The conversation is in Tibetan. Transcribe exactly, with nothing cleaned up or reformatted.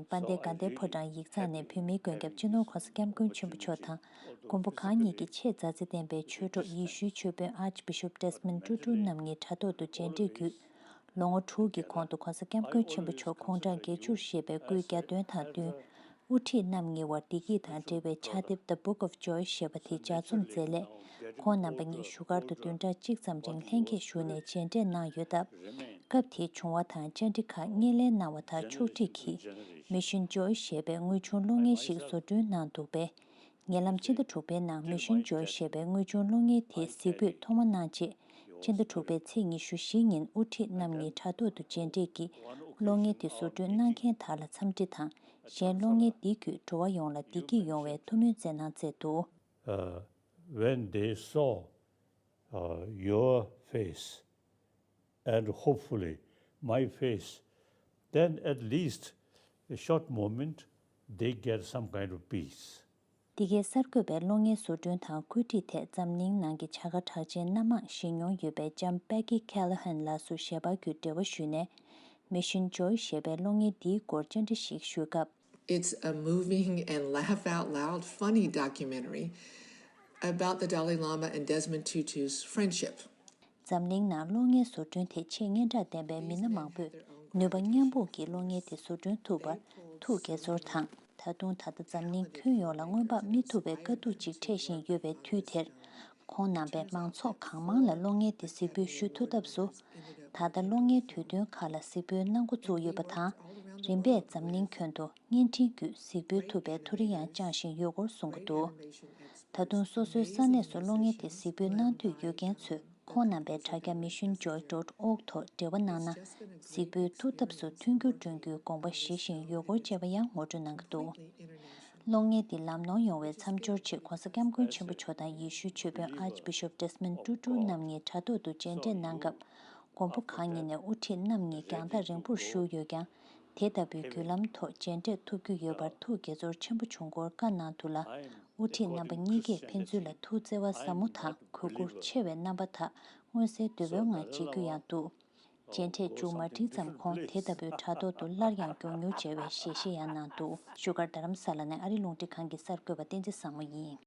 དཔལ་ལྡན་དགའ་ལྡན་ཕོ་བྲང་ཡིག་ཚང་ནས་བོད་མིའི་མགོན་སྐྱབས་སྤྱི་ནོར་༧གོང་ས་༧སྐྱབས་མགོན་ཆེན་པོ་མཆོག་དང་མགོན་པོ་གང་ཉིད་ཀྱི་ཆེས་མཛའ་བརྩེ་ལྡན་པའི་ཆོས་གྲོགས་ཡེ་ཤུའི་ཆོས་དཔོན་Archbishop Desmond Tutu རྣམ་གཉིས་དྲ་ཐོག་ཏུ་མཇལ་འཕྲད་བརྒྱུད། ལོ་ངོ་དྲུག་གི་གོང་དུ་༧གོང་ས་༧སྐྱབས་མགོན་ཆེན་པོ་མཆོག་དགུང་གྲངས་བརྒྱད་ཅུར་བཞེས་པའི་སྐུའི་གྱ་སྟོན་དང་བསྟུན། དབུ་ཁྲིད་རྣམ་གཉིས་དབར་བདེ་སྐྱིད་དང་འབྲེལ་བའི་ཕྱག་དེབ་The Book of Joy ཞེས་པ་དེ་ལྗགས་རྩོམ་མཛད་ལས། ཁོང་རྣམ་པ་གཉིས་བཞུགས་སྒར་དུ་བདུན་ཕྲག་གཅིག་ཙམ་རིང་ལྷན་རྒྱས་བཞུགས་ནས་མཇལ་འཕྲད་གནང་ཡོད་སྟབས། སྐབས་དེའི་བྱུང་བ་དང་བཅར་འདྲི་ཁག་སྣེ་ལེན་གནང་བ་དང་ཕྱོགས་སྒྲིག་གིས་Mission Joy ཞེས་པའི་དངོས་བྱུང་གློག་བརྙན་ཞིག་བཟོ་སྐྲུན་གནང་འདུག་པས། ཉེ་ལམ་ཕྱི་ཟླ་དྲུག་པའི་ནང་Mission Joy ཞེས་པའི་དངོས་བྱུང་གློག་བརྙན་དེ་གཟིགས་འབུལ་ཐོག་མ་གནང་རྗེས། ཕྱི་ཟླ་དྲུག་པའི་ཚེས་ཉི་ཤུ་བཞི་ཉིན་དབུ་ཁྲིད་རྣམ་གཉིས་དྲ་ཐོག་ཏུ་མཇལ་འཕྲད་ཀྱིས་གློག་བརྙན་དེ་བཟོ་སྐྲུན་གནང་མཁན་དག་ལ་འཚམས་འདྲི་དང་། གཞན་གློག་བརྙན་འདི་བརྒྱུད་འགྲོ་བ་ཡོངས་ལ་བདེ་སྐྱིད་ཡོང་བའི་ཐུགས་སྨོན་བསྩལ་གནང་མཛད་འདུག uh, when they saw uh, your face and hopefully my face, then at least a short moment they get some kind of peace. འདི་གའི་གསར་འགོད་པའི་གློག་བརྙན་བཟོ་སྐྲུན་དང་བཀོད་སྒྲིག་ཐད་འཛམ་གླིང་ནང་གི་བྱ་དགའ་གྲགས་ཅན་སྣ་མང་བཞེས་མྱོང་ཡོད་པའི་ལྕམ་Peggy Callahan ལགས་སུ་ཞལ་པར་བརྒྱུད་འབྲེལ་བ་ཞུས་ནས། Mission Joy ཞེས་པའི་གློག་བརྙན་འདིའི་སྐོར་བཅར་འདྲི་ཞིག་ཞུས་སྐབས། It's a moving and laugh out loud funny documentary about the Dalai Lama and Desmond Tutu's friendship. འཛམ་གླིང་ནང་གློག་བརྙན་བཟོ་སྐྲུན་དེ་ཆེས་སྙན་གྲགས་ལྡན་པའི་མི་སྣ་མང་པོས་ནུས་པ་མཉམ་སྤུངས་ཀྱིས་གློག་བརྙན་དེ་བཟོ་སྐྲུན་ཐུབ་པར་ཐུགས་དགྱེས་ཚོར་དང་། ད་དུང་ད་ལྟ་འཛམ་གླིང་ཁྱོན་ཡོངས་ལ་སྔོན་དཔག་མི་ཐུབ་པའི་དཀའ་སྡུག་ཅིག་འཕྲད་བཞིན་ཡོད་པའི་དུས་དེར། ཁོང་རྣམ་པས་མང་ཚོགས་གང་མང་ལ་གློག་བརྙན་དེ་གཟིགས་འབུལ་ཞུ་ཐུབ་ཐབས་སུ། ད་ལྟ་གློག་བརྙན་དུས་སྟོན་ཁག་ལ་གཟིགས་འབུལ་གནང་འགོ་བཙུགས་ཡོད་པ་དང་། རིམ་པས་འཛམ་གླིང་ཁྱོན་དུ་བརྙན་འཕྲིན་བརྒྱུད་གཟིགས་འབུལ་ཐུབ་པའི་ཐུགས་རེ་ཡང་བཅངས་བཞིན་ཡོད་སྐོར་གསུང་གི་འདུག་ད་དུང་སོ་སོའི་ས་གནས་སུ་གློག་བརྙན་དེ་གཟིགས་འབུལ་གནང་འདོད་ཡོད་མཁན་ཚོས་ཁོང་རྣམ་པའི་དྲ་རྒྱ་Mission Joy dot org ཐོག་འབྲེལ་བ་གནང་ན། གཟིགས་འབུལ་ཐུབ་ཐབས་སུ་མཐུན་འགྱུར་བསྐྲུན་རྒྱུའི་དགོངས་པ་བཞེས་བཞིན་ཡོད་སྐོར་བཅས་པ་ཡང་ངོ་སྤྲོད་གནང་གི་འདུག་གློག་བརྙན་འདི་ལམ་ལྷོང་ཡོང་བའི་མཚམས་སྦྱོར་ཆེད་༧གོང་ས་༧སྐྱབས་མགོན་ཆེན་པོ་མཆོག་དང་ཡེ་ཤུའི་ཆོས་དཔོན་Archbishop Desmond Tutu རྣམ་གཉིས་དྲ་ཐོག་ཏུ་མཇལ་འཕྲད་གནང་སྐབས། མགོན་པོ་གང་ཉིད་ནས་དབུ་ཁྲིད་རྣམ་གཉིས་རྒྱང་ཐག་རིང་པོར་བཞུགས་ཡོད་ཀྱང་། དེ་ལྟ་བུའི་བརྒྱུད་ལམ་ཐོག་མཇལ་འཕྲད་ཐུབ་རྒྱུ་ཡོད་པར་ཐུགས་དགྱེས་ཚོར་ཆེན་པོ་བྱུང་སྐོར་བཀའ་གནང་འདུག་ལ། དབུ་ཁྲིད་རྣམ་པ་གཉིས་ཀས་ཕན་ཚུན་ལ་ཐུགས་བརྩེ་བ་ཟབ་མོ་དང་གུས་བཀུར་ཆེ་བའི་རྣམ་པ་དག་མངོན་གསལ་དོད་པོའི་ངང་མཇལ་རྒྱུ་ཡང་འདུག་མཇལ་འཕྲད་མཇུག་མ་སྒྲིལ་ཙམ་ཁོང་དེ་ལྟ་བུའི་དྲ་ཐོག་ཏུ་སླར་ཡང་མགྱོགས་མྱུར་མཇལ་བའི་ཞལ་བཞེས་ཡང་གནང་འདུག་བཞུགས་སྒར་རྡ་རམ་ས་ལ་ནས་ཨ་རིའི་རླུང་འཕྲིན་ཁང་གི་གསར་འགོད་པ་བསྟན་འཛིན་བཟང་མོ་ཡིན།